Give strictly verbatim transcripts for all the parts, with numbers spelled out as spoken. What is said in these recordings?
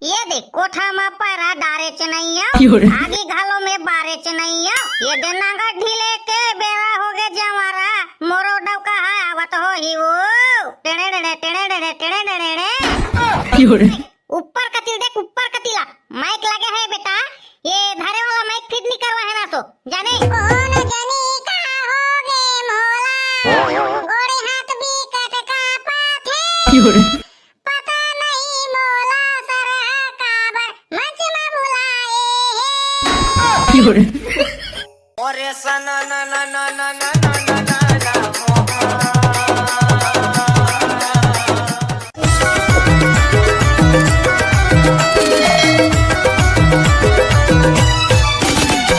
ये दे कोठा म पैरा डारेच नइया, क्यों रे? आगी घलो में बारेच नइया। ये दे नांगर ढीले के बेरा होगे जंवारा, मोरो डौका ह आवत होही वो। टेड़े टेड़े टेड़े टेड़े टेड़े टेड़े। क्यों रे? ऊपर कतिल देख, ऊपर कतिला माइक लगे हे बेटा, ये धरे वाला माइक फिट नहीं करवा है ना तो जाने। कोन जनी का होगे मोला, गोड़े हाथ बिकट कांपत हे। क्यों रे? पता नहीं मोला सरहा काबर मंच म बुलाए हे। क्यों रे? अरे सना ना ना ना ना ना ना ना ना ना।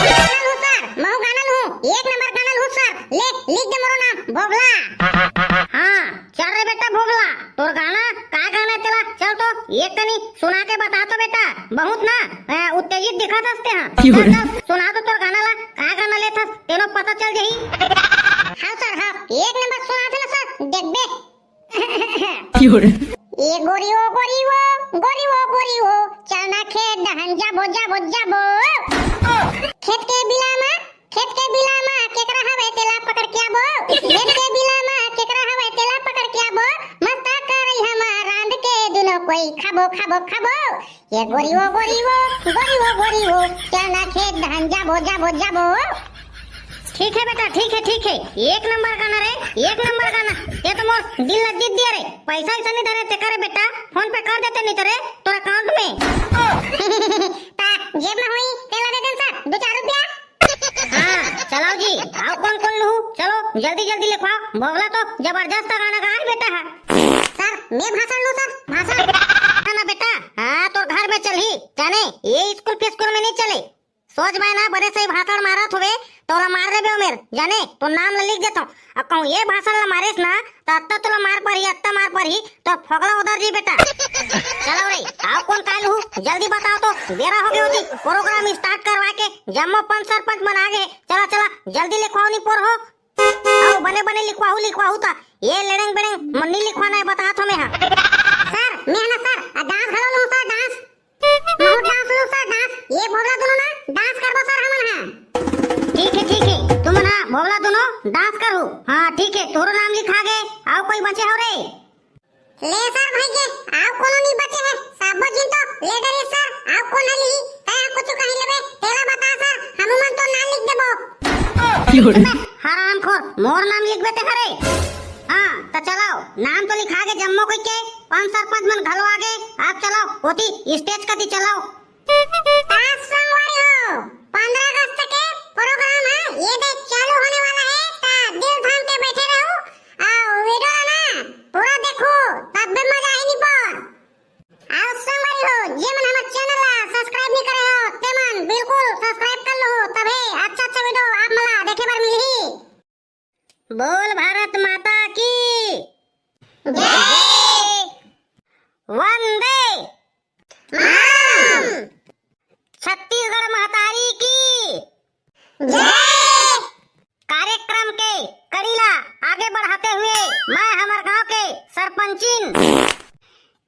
गाना लूं सर, महू गाना लूं, एक नंबर गाना लूं सर। ले, लिख दे मोरो नाम, भोभला। हाँ, चल रे बेटा भोभला, तोर गाना, का गाना हे तेला? चल तो, एक कनी सुना के बता तो बेटा, बहुत ना, अ, उत्तेजित दिखत हस तेहा। क्यों रे? चल, चल, सुना तो तोर गाना ला, का गाना लेथस, तेनो पता चल जही। हाँ सर, हाँ, एक नंबर सुना थे ना सर, देखबे। क्यों रे? ए गोरी ओ गोरी ओ, गोरी ओ गोरी ओ, चल ना खेत डहन जाबो, जाबो, जाबो। खेत के बिला मा, खेत के बिला मा, केकरा हवे तेला पकड़ के आबो। खेत के बिला मा, केकरा हवे तेला पकड़ के आबो। मस्त करई हमा रांध के दुनो कोई खाबो, खाबो, खाबो। ए गोरी ओ गोरी ओ, गोरी ओ गोरी ओ, चल ना खेत डहन जाबो, जाबो, जाबो। ठीक है बेटा, ठीक है, ठीक है, एक नंबर गाना रे, एक नंबर गाना। ये तो मोर दिल ला जीत दिया रे। पैसा ऐसा नहीं धरे ते करे बेटा, फोन पे कर देते नहीं तो रे तोर अकाउंट में। ता जेब में होई, तेला दे देन सर, दो चार रुपया। हाँ, चलाओ जी, आओ कौन कौन लूहू, चलो जल्दी जल्दी लिखवाओ। भोभला तो जबरदस्त गाना गाए बेटा है। सर, मैं भाषण लूं सर, भाषण? ना, ना बेटा, हाँ तोर घर में चलही, जाने ये स्कूल फिस्कूल में नहीं चले। सोच मैं ना बड़े सही भाषण मारत हुए, तो ओला मार देबे ओ मेर, जाने तो नाम ला लिख देता हूँ। अब कहूँ ये भाषण ला मारेस ना, तो अत्ता तोला मार पड़ही, अत्ता मार पड़ही, तो फोगला उधर जी बेटा। चलो रे, आओ कौन काल हूँ, जल्दी बताओ तो, बेरा हो गया होती, प्रोग्राम स्टार्ट करवा के, जम्मो पंच सरपंच मन आ गए, चला चला, जल्दी लिखवाओ नी पोर हो। आओ बने बने लिखवाहू, लिखवाहू ता, ये लेड़ेंग बेड़ेंग मन्नी लिखवाना है, बता थो मैं हाँ। सर, मैं है ना सर, डांस घलो लूँ सर, डांस। बहुत डांस लो सर, डांस। ये भोभला दोनों ना डांस करबो सर हमन हा। ठीक है, ठीक है, तुमन हा भोभला दोनों डांस करो। हाँ ठीक है, तोरो नाम लिखा गए, आओ कोई बचे हो रे? ले सर भाई के, आओ कोनो नहीं बचे है, सबो जिन तो ले डरे सर, आओ कोन हली, तय कुछ कहीं लेबे, तेला बता सर, हमू मन तो नाम लिख देबो। क्यों रे? हरामखोर, मोर नाम लिखबे ते हरे? हाँ, त चलाओ, नाम तो लिखा गे जम्मो कोई के, पंच सरपंच मन घलो आ गे, आप चलाओ, ओती स्टेज कती चलाओ। ता संगवारी हो, पंद्रह अगस्त के प्रोग्राम है, ये देख चालू होने वाला है, ता दिल थाम के बैठे रहो, आओ वीडियो ला ना पूरा देखो, तब भी मजा आई नहीं पर। आओ संगवारी हो, जे मन हमर चैनल ला सब्सक्राइब नहीं करे हो, ते मन बिल्कुल सब्सक्राइब कर लो, तबे अच्छा अच्छा वीडियो आप मला देखे बर मिलही। बोल भारत माता की जय। वंदे मातरम। छत्तीसगढ़ महतारी की जय। कार्यक्रम के कड़ी ला आगे बढ़ाते हुए मैं हमर गांव के सरपंचिन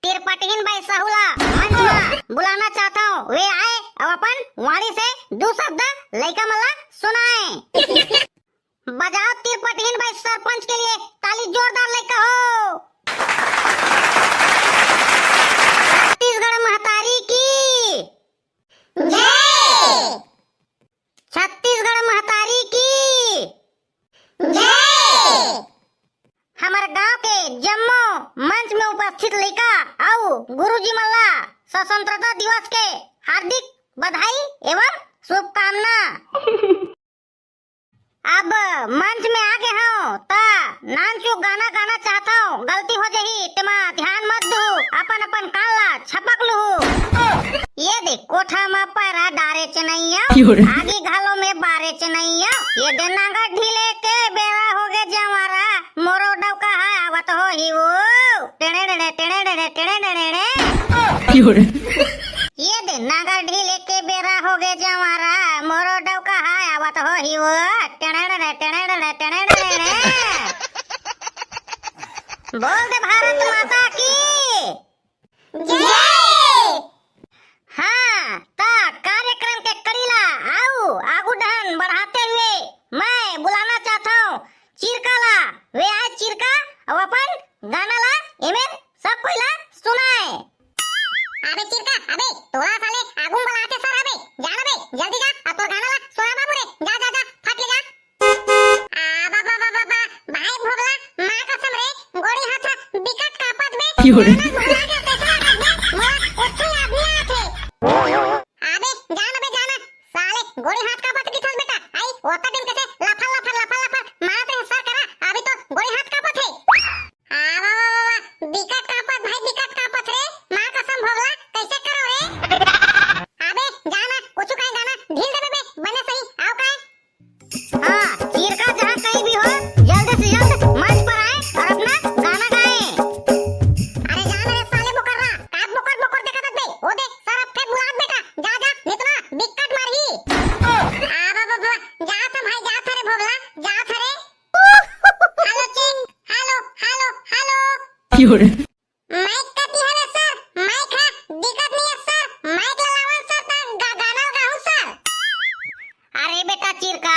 तिरपटहीन बाई साहू ला मंच मा बुलाना चाहता हूँ। वे आए और अपन वाणी से दो शब्द लइका मन ला सुनाए। बजाओ तिरपटहीन भाई सरपंच के लिए ताली जोरदार लेकर हो। छत्तीसगढ़ महतारी की जय। छत्तीसगढ़ महतारी की जय। हमर गांव के जम्मो मंच में उपस्थित लइका अउ गुरुजी मन ला स्वतंत्रता दिवस के हार्दिक बधाई एवं शुभकामना। अब मंच में आगे हव, त नानचुक गाना गाना चाहत हव, गलती हो जही, तेमा ध्यान मत दू, अपन अपन कान ला छपक लू। ये देख, कोठा म पैरा डारेच नइया, आगी घलो में बारेच नइया, ये दे नांगर ढीले के बेरा होगे जंवारा, मोरो डौका ह आवत होही वो। टेड़े टेड़े टेड़े टेड़े टेड़े टेड़े। ये दे नांगर ढीले के बेरा होगे जंवारा, मोरो डौका ह आवत होही वो। टेड़े टेड़े टेड़े टेड़े टेड़े टेड़े। बोल दे भारत माता की जय। अबे तोला साले आगू में बलाथे सर। अबे जा ना बे, जल्दी जा, अब तोर गाना ला सुना बाबू रे। जा जा जा, फट ले जा। आ बा बा बा बा बा, भाई भोगला, माँ कसम रे, गोड़ी हाथ बिकट कांपत बे। क्यों रे? गाना भुला के कैसे लागत बे? मोला कुछ याद नहीं आथे। अबे जा ना बे, जा ना। साले गोड़ी हाथ कांपत किथस बेटा। आई ओता दिन कैसे लफर लफर लफर लफर मारत रहे सर करा, अभी तो गोड़ी हाथ कांपत हे। आ वा वा वा वा, बिकट कांपत भाई, बिकट कांपत रे। माँ कसम भोगला, कैसे करो रे? अबे जा ना, कुछ काहे गाना ढील देबे बे, बने सही, आओ काहे? हाँ, चीरका जहाँ कहीं भी हो, जल्द से जल्द मंच पर आए और अपना गाना गाएं। अरे जा ना रे साले बोकर्रा, का बोकर बोकर देखत बे? ओ दे, सर अब फेर बुलात बेटा, जा जा, नहीं तो ना बिकट मारही। आ बा बा बा, जा था भाई, जा था रे भोगला, जा था रे। Hello check, hello, hello, hello. क्यों रे? माइक कति हवे सर? माइक हा दिखत नहीं है सर, माइक ला लावन सर, ता गा-, गाना गाहूं सर। अरे बेटा चिरका,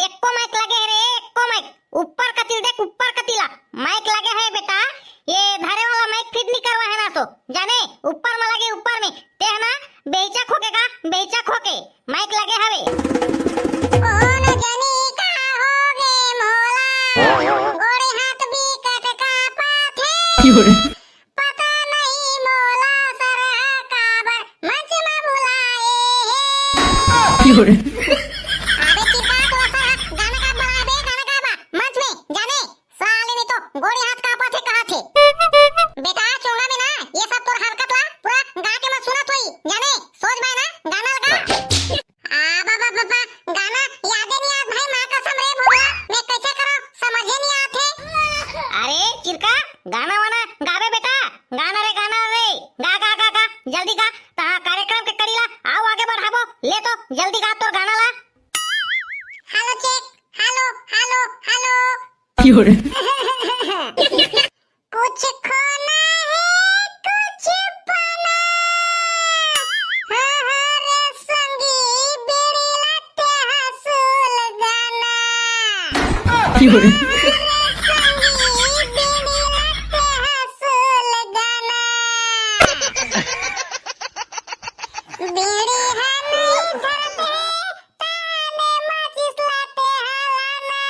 एको माइक लगे हे रे, एको माइक। ऊपर कति ल देख, ऊपर कति ला। माइक लगे हे बेटा, ये धरे वाला माइक फिट नहीं करवा है ना सो, जाने? ऊपर में लगे, ऊपर में। ते है ना, बेचक होके का, बेचक होके। माइक लगे हवे। कोन जनी का होगे मोला, गोड़े हाथ बिकट कांपत हे। क्यों रे? पता नहीं मोला सर ह काबर मंच म बुलाए हे। क्यों रे? अबे चिरका तो सर ह गाना का बुलाबे, गाना गाबा मंच में, जाने? साले नहीं तो गोड़े हाथ कांपत हे कहाथे। बेटा चोंगा में ना ये सब तोर हरकत ला पूरा गा के मैं सुनत होई, जाने? सोच बाय ना गाना लगा। आ बा बा बा बा, गाना यादे नहीं आत भाई, माँ कसम रे भोगला, मैं कैसे करो समझे नहीं आत हे। अरे चिरका, गाना वाना गाबे बेटा, गाना रे गाना रे, गा गा गा गा, जल्दी गा, तहाँ कार्यक्रम के कड़ी ला आउ आगे बढ़ाबो, ले तो जल्दी गा तोर गाना ला। Hello check, hello, hello, hello. क्यों रे? कुछ खोना है, कुछ पाना। हाँ, हाँ रे संगी, बीड़ी लाते हंसुल गाना। क्यों रे? हाँ, हाँ रे संगी, बीड़ी लाते हंसुल गाना। बीड़ी हम नहीं धरते, ताने माचिस लाते हलाना,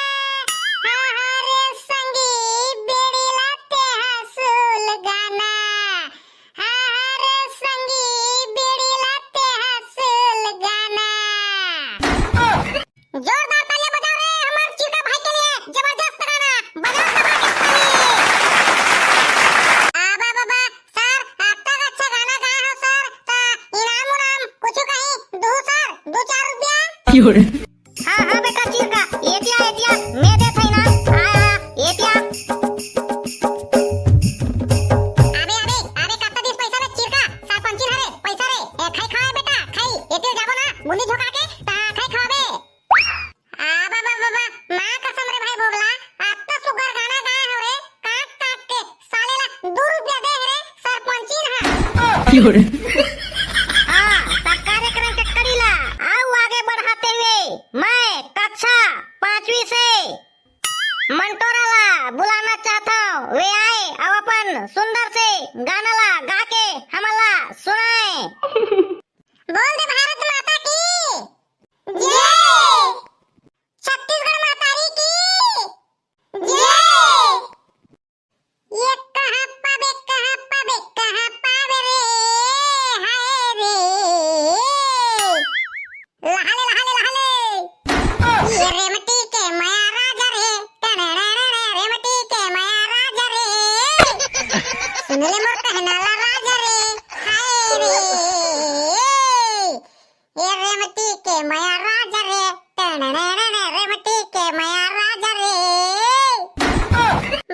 हाँ, हाँ रे संगी, बीड़ी लाते हंसुल गाना, हाँ, हाँ रे संगी, बीड़ी लाते हंसुल गाना। जोरदार तालियां बजाओ रे हमर चिरका भाई के लिए, जबरदस्त गाना, बजाओ दबा के ताली। आ बा बा बा, सर, अब तक अच्छा गाना गाए हो सर, त इनाम उनाम कुछ कहीं दू सर, दू चार रुपया। क्यों रे? हाँ, हाँ बेटा चिरका, एतिया, एतिया, मैं देत हई ना, आ, आ, एतिया। अबे, अबे, अबे, कत्ता दिस पैसा रे चिरका, सात पंचिन हरे, पैसा रे, ए, खाई खावे बेटा, खाई, एतिया जाबो ना, बुंदी झोंका के, ता खाई खावे। आ बा बा बा बा, माँ कसम रे भाई भोगला, अत्ता सुग्घर गाना गाए हो रे, काट काट के साले ला दू रुपया दे हे रे सरपंचिन हा। क्यों रे? हाँ, त कार्यक्रम के कड़ी ला आउ आगे बढ़ाते हुए मैं कक्षा पाँचवीं से मंटोरा ला बुलाना चाहता हूँ, वे आए और अपन सुंदर से गाना ला गा के हमला सुनाए। बोल दे भारत माता की जय। छत्तीसगढ़ महतारी की जय। ये कहाँ पाबे, कहाँ पाबे, कहाँ पाबे रे, हाय रे। लहाले, लहाले, लहाले। ये रेमटी के मया राजा रे, टनड़ड़ड़ड़, रेमटी के मया राजा रे। सुन ले मोर कहना ला राजा रे, हाय रे। ए रेमटी के मया राजा रे, टनननन रेमटी के मया राजा रे।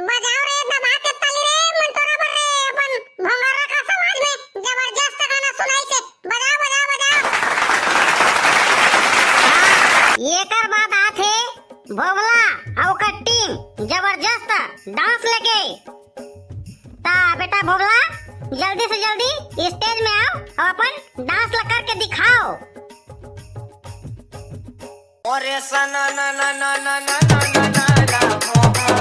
बजाओ रे दबा के ताली रे, मंटोरा बर रे, अपन भोंगर्रा का समाज में जबरदस्त गाना सुनाइसे। बजाओ, बजाओ, बजाओ। एकर बाद आथे भोगला अउ ओकर टीम जबरदस्त डांस लेके। ता बेटा भोगला, जल्दी से जल्दी स्टेज में आओ और अपन डांस ला करके दिखाओ। अरे सना ना ना ना ना ना ना ना ना ना मोहा।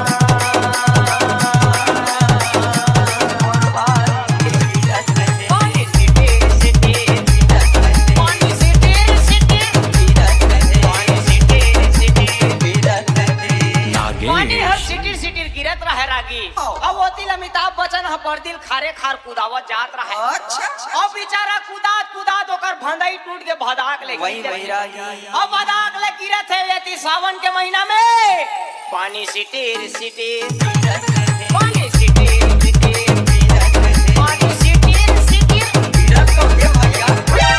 बेचारा कुदात कुदात ओकर भंदई टूट के भदाक ले वही गिरत वही हे। रागी। अब भदाक ले गिरत हे एती सावन के महीना में। पानी सिटिर सिटिर गिरत हे। पानी सिटिर सिटिर गिरत हे। पानी सिटिर सिटिर गिरत हे भैया।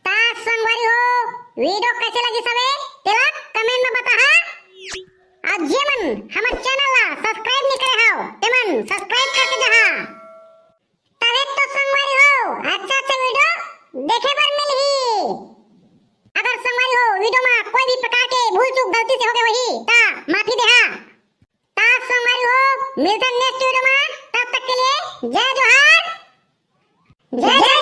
ता संगवारी हो, video कैसे लगी सबे, तेला comment में बताहा। अउ जे मन हमर channel ला subscribe नहीं करे हव, ते मन subscribe करके जाहा। तभे तो संगवारी हो, अच्छा अच्छा video देखे बर मिलही। अगर संगवारी हो, video में कोई भी प्रकार के भूल चूक गलती से हो गए होही, ता माफी देहा। ता संगवारी हो, मिलथन next video में, तब तक के लिए जय जोहार, जय